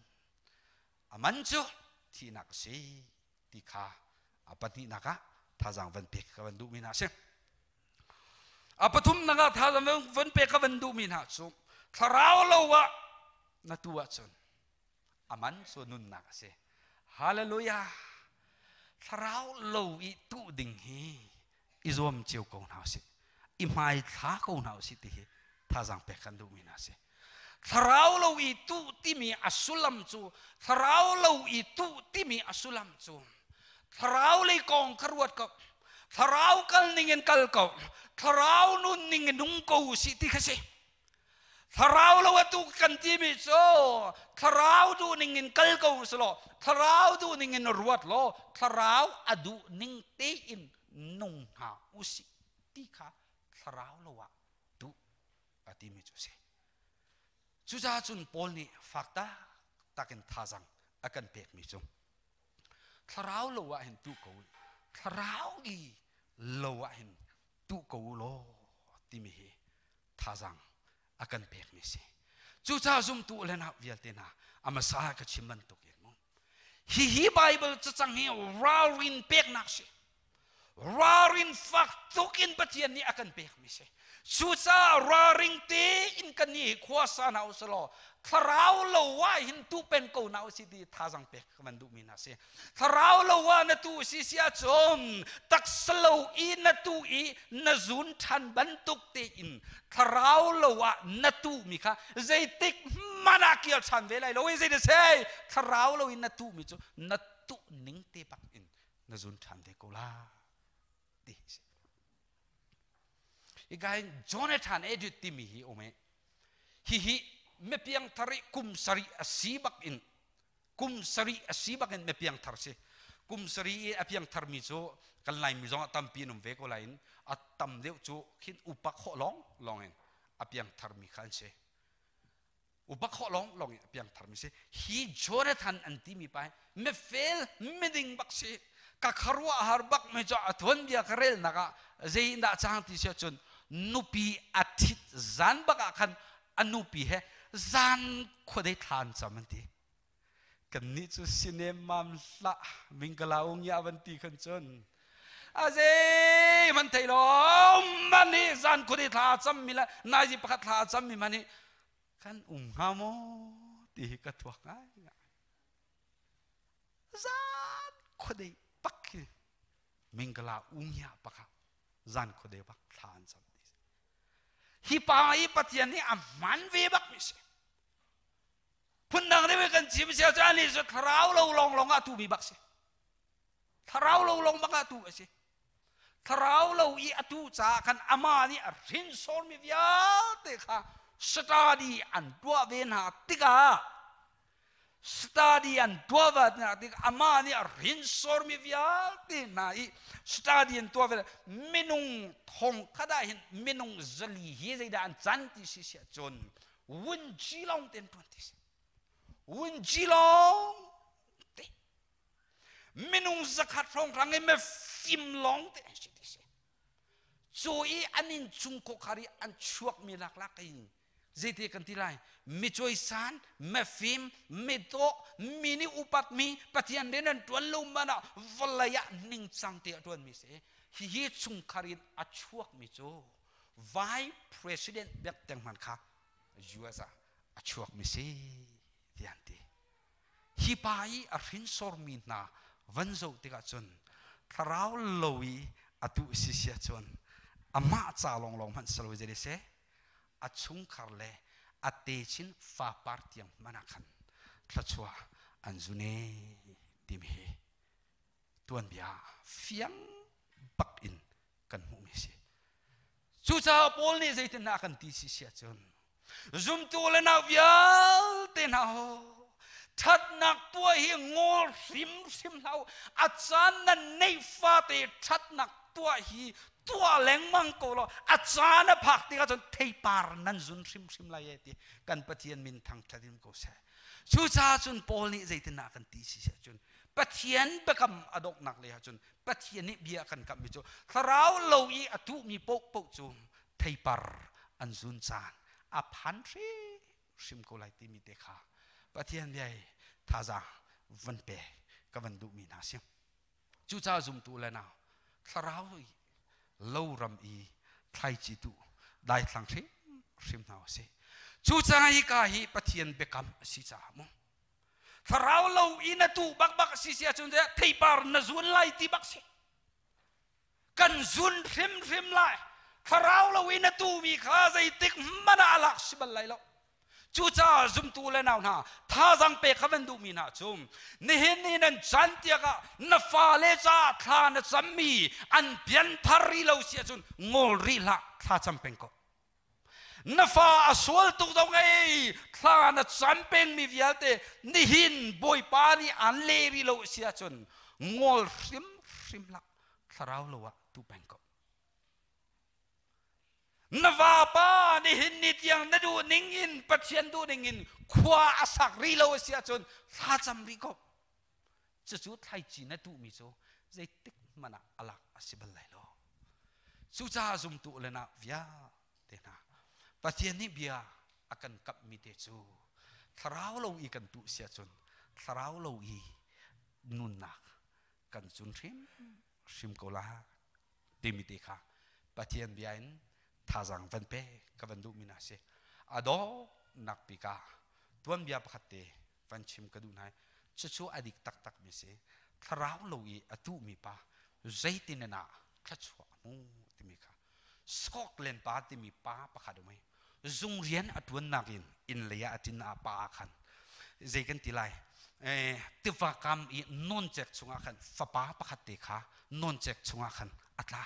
a man cu thihnak a si ti kha a pahnihnak ah thazaang van pek ka van duhmi hna a si. A pathumnak ah thazaang van pek ka van duhmi hna cu thlarau lo ah na tu ahcun a man cu nunnak a si. Hallelujah! Thlarau lo i tuh ding hi i zuam cio ko hna usih. I hmai thla ko hna usih ti hi thazaang pek kan duhmi hna a si. Thlarau lo i tuh timi a sullam cu, thlarau lo i tuh timi a sullam cu, thlarau lei kong kha ruat ko, thlarau kal ning in kal ko, thlarau nun ning in nung ko si ti kha si. Thlarau lo atu kan timi cu thlarau duh ning in kal ko selaw, thlarau duh ning in ruat law, thlarau a duh ning tein nung hna usih ti kha thlarau lo ah duh a timi cu a si. Cucaah cun Paul nih fak taktak in thazang a kan pekmi cu thlarau lo ah hin tuh ko, thlarau i lo ah hin tuh ko u law timi hi thazang a kan pekmi si. Cucaah zumtu le na vialte hna a hmasa ka chim bantuk in mu hihi Bible cacang hi ralrin peknak si. Ralrin fak tuk in Pathian nih a kan pekmi si. Cucaah ralring tein kan nih khuasa hna usih law thlarau lo ah hin tu pen ko hna usih ti thazang pek ka van duhmi hna si. Thlarau lo ah na tu si si ahcun taksa lo i na tu i na zun ṭhan bantuk tein thlarau lo ah na tuhmi kha zeitik hmanh ah kir ṭhan ve lai lo. Zei zei thlarau lo in na tuhmi cu na tuh ning te bak in na zun ṭhan ve ko la ti si. Hika hin Jonathan Edward timi hi um i hihi mipiangthar i kum sarih a si bak in, kum sarih a si bak in mipiangthar si. Kum sarih i a piangthar mi cu kan Laimi zong ah tampi an um ve ko lai in a tam deuh cu khin upa khawh lawng lawng in a piangthar mi kha an si. Upa khawh lawng lawng in a piangthar mi si. Hi Jonathan an timi pa hi mifel miding bak si. Ka kharuah har bak mi cu a tuanbia ka relnak ah zei in dah cang ti si ahcun nupi a thit zan bak ah khan a nupi he zan khuadei thla an cam an ti. Kannih cu sinemam hlah mingkala ungya van ti khan cun aze man thei lo man hi zan khuadei thla a cam mi le naizi pakhat thla a cam mi man hi kan um hnga maw ti hi ka thuak ngai ngai. Zan khuadei pak hi mingkala ungya pakha zan khuadei bak thla an cam ti. Hi pa i Pathian nih a hman ve bak mi si. Phundang deuh kan chim sia cu ani cu thlarau lo lawng lawng ah tu mi bak si. Thlarau lo lawng bak ah tu a si. Thlarau lo i a tu caah khan amah nih a hrinsor mi vialte kha study an tuah ve hna tikah, study an tuah ve hna tikah, amah nih a hrinsor mi vialte hna i study an tuah ve minung thong khat ah hin minung 400 hi zeidah an can ti si siah cun wunci lawng te an tuan ti si. Wunci lawng te, minung 100 hrawnghrang i mifim lawng te an si ti si. Cu i an inn chung khuakhar i an chuakmi laklak in zeite kan ti lai, mi cawisan, mifim, midawh, mi nih upatmi, Pathian rian an ṭuan lo man ah vawlei ah ningcang te a ṭuanmi si. Hihi chungkhar in a chuakmi cu Vice President biak teng hman kha US ah a chuakmi si ti an ti. Hi pa i a hrinsormi hna van zoh tikah cun thlarau lo i a tuh si sia cun amah ca lawnglawng hmanh si lo, zei seh a chungkhar le a techin fapar tiang hmanh ah khan thluachuah an zun e timi hi tuanbia fiang bak in kan hmuhmi si. Cucaah Paul nih zeitindah a kan ti si sia cun zumtu le nau vialte hna ho, ṭhatnak tuah hi ngol hrimhrim hlah u. A caan nan neih fate ṭhatnak tuah hi tuah lengmang ko law a caan a phak tikah cun theipar nan zun hrimhrim lai e ti. Kan Pathian min thangṭhat in ko seh. Cucaah cun Paul nih zeitindah kan ti si siah cun Pathian biakam a donghnak lei ah cun Pathian nih bia kan kamhmi cu thlarau lo i a tuhmi paohpaoh cu theipar an zun caan a phan hrimhrim ko lai timi te kha Pathian bia hi thazaang van pe ka van duhmi hna si. Cucaah zumtu le nau, thlarau lo ram i thlaici tu daithlang hrimhrim hna usih. Cucaah hika hi Pathian biakam a si caah mu thlarau lo i na tuh bakbak si si ahcun theipar na zun lai ti bak si, kan zun hrimhrim lai. Thlarau lo i na tuhmi kha zeitik hmanh ah a lak si bal lai lo. Cucaah zumtu le nau hna thazaang pek kha van duhmi hna cu nihin ni nan can tiak ah na fale caah thla na cammi an pianthar rih lo si ahcun ngol rih hlah, thla cam peng ko. Na fa a sual tuk zong ei thla na cam pengmi vialte nihin Bawipa nih aan le rih lo si ahcun ngol hrimhrim hlah, thlarau lo ah tu peng ko. Na vapa nihin ni tiang na duh ning in Pathian duh ning in khua a sak rih lo a si ahcun thlacam rih ko. Cucu thlaici na tuhmi cu zeitik hmanh ah a lak a si bal lai lo. Cucaah zumtu le na vialte hna Pathian nih bia a kan kamhmi te cu thlarau lo i kan tuh si ahcun thlarau lo i nunnak kan cun hrim hrim ko la timi te kha Pathian bia in thazaang van pe ka van duhmi hna si. A dawhnak bik ah tuanbia pakhat te van chim ka duh hna. Cucu a dik taktak mi si. Thlarau lo i a tuhmi pa zeitin in ah thluachuah a hmu timi kha Scotland pa timi pa pakhat um ai zung rian a tuannak in inn lei ah a tin ah pa ah khan zei kan ti lai tiva kam i nawncek chungah khan fapa pakhat te kha nawncek chungah khan a tla.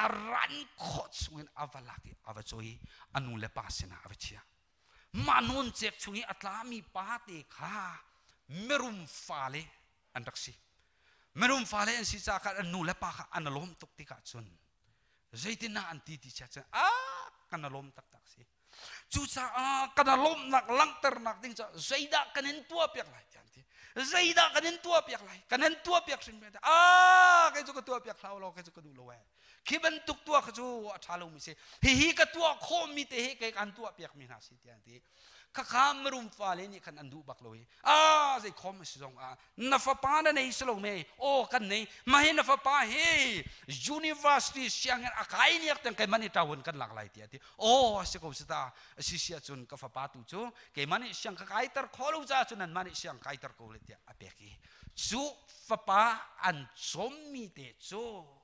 A ran khawh chungin a va lak i a va cawi, a nu le pa sinah a va chia. Mah nawncek chung i a tlami pa te kha mirum fale an rak si. Mirum fale an si caah khan an nu le pa kha an lawm tuk tikah cun zeitindah an ti ti chia cun a kan lawm taktak si. Cucaah kan lawmhnak langhternak ding caah zeidah kan in tuah piak lai tiah an ti. Zeidah kan in tuah piak lai? Kan in tuah piak hrim a kei cu ka tuah piak hlah law kei cu ka duh lo ee. Khi bantuk tuah kha cu a ṭha lomi si. Hihi ka tuah khawhmi te hi kei kan tuah piakmi hna si tiah an ti. Khakha mirum fale nih khan an duh bak lo i a zei khom a si zong ah na fapa na nei si lo me aw kan nei mah hi na fapa hi university sianginn a kai niak teng keimah nih ṭawun kan lak lai tiah ti aw a si ko si ta a si si ahcun ka fapa tu cu keimah nih siang ka kaiter kho lo caah cun nanmah nih siang kaiter ko le tiah a pek i cu fapa an cawmmi te cu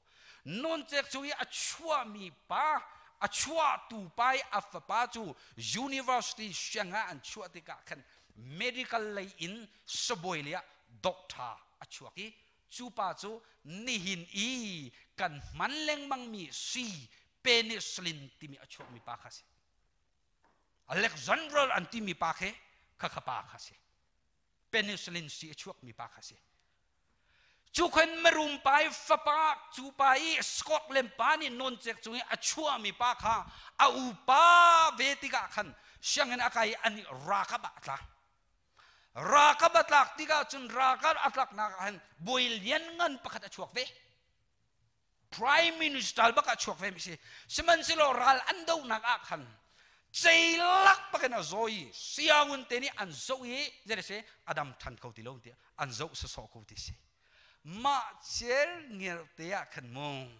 Nawncek chung i a chuahmi pa, a chuahtu pa i a fapa cu university siangah an chuah tikah khan medical lei in sabawi lei ah doctor a chuak i cu pa cu nihin i kan hman lengmangmi sii penicillin timi a chuakmi pa kha a si. Alexander an timi pa khi khakha pa kha a si. Penicillin sii a chuakmi pa kha a si. Cu khan mirum pa i fapa cu pa i Scotland pa nih nawncek cung i a chuahmi pa kha a upa ve tikah khan sianginn a kai i an ralkap ah a tla. Ralkap a tlak tikah cun ralkap a tlaknak ah hin bawi lianngan pakhat a chuak ve. Prime Minister bak ah chuak ve mi si. Sihmanhsehlaw ral an dohnak ah khan ceilak bakin a zaw i sianginn te nih an zoh i zei si a dam than kho ti lo tiah an zoh sawsawh ko ti si. Mah cel ngel te ah khan mu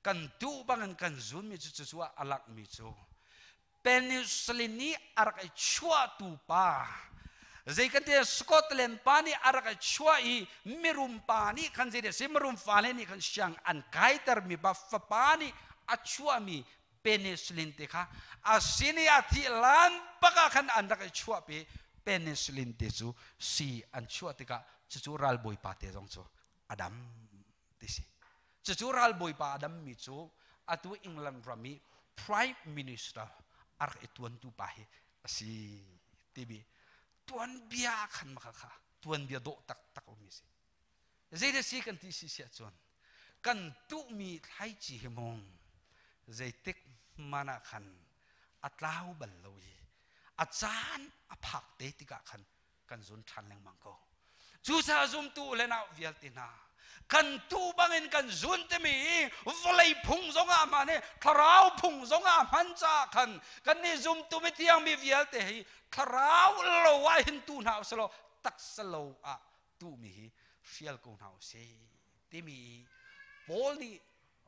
kan duh bangin kan zun mi cu cucu ah a langh mi cu Penicillin nih a rak i chuahtu pa zei kan ti Scotland pa nih a rak i chuah i mirum pa nih khan zei si mirum fale nih khan siang an kaitermi pa fapa nih a chuahmi penicillin te kha a sin i a thih lan bak ah khan an rak i chuahpi penicillin te cu si an chuah tikah cucu ralbawi pa te zong cu a dam ti si. Cucu ralbawipa a dammi cu atu England ram i Prime Minister a rak i tuantu pa hi a si timi tuanbia khan maka kha tuanbia dawh taktak ummi si. Zeidah si kan ti si siah cun kan tuhmi thlaici hi mung zeitik hmanh ah khan a tlau bal lo i a caan a phak te tikah khan kan zun ṭhan lengmang ko. Cucaah zumtu le nau vialte hna, kan tu bangin kan zun timi vawlei phung zongah hman i thlarau phung zongah hman caah khan kan nih zumtu mithiang mi vialte hi thlarau lo ah hin tu hna usih law taksa lo ah tuhmi hi hrial ko hna usih timi Paul nih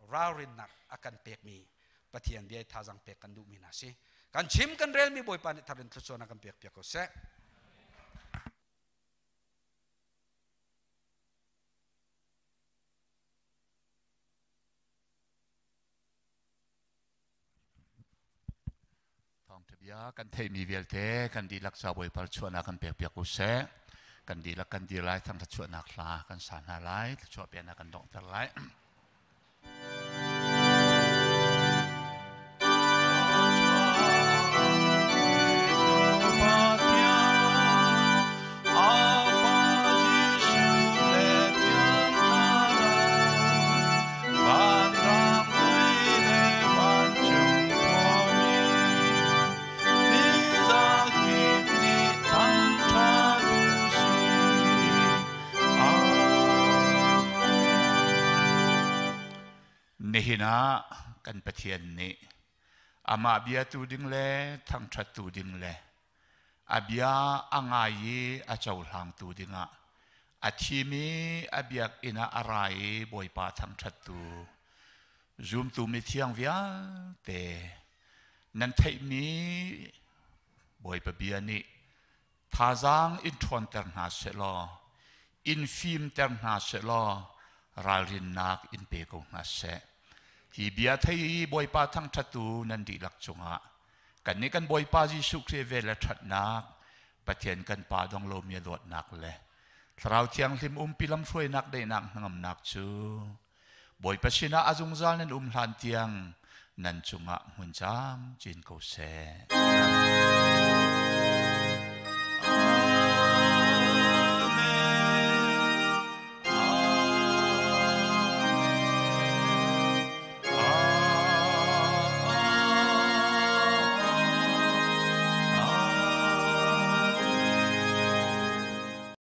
ralrinnak a kan pekmi Pathian bia thazaang pek kan duhmi hna si. Kan chim kan relmi Bawipa nih thar in thluachuah kan pek piak ko seh. Thawng. Thawngṭha kan theihmi vialte kan dihlak ca Bawipa chuahnak kan pekpiak u seh. Kan dihlak kan dir lai, thangṭhat chuahnak hla kan sa hna lai, thluachuah peknak kan donghter lai. Nihin ah kan Pathian nih amah biatu ding le thangṭhattu ding le a bia a ngai i a cohlangtu dingah a thim i a biakinn ah a ra i Bawipa thangṭhattu zumtu mithiang vialte nan theihmi Bawipa bia nih thazaang in ṭhawnter hna sehlaw in fimter hna sehlaw ralrinnak in pe ko hna seh. Hi bia thei i Bawipa thangṭhattu nan dihlak cungah kannih kan Bawipa Jesuh Khrih vel le ṭhatnak, Pathian kan Pa dong lomi a dawtnak le Thlarau Thianghlim umpi lamhruainak daihnak hnangamnak cu Bawipa sinah a zungzal nan um hlan tiang nan cungah hmun camcin ko seh. Amen.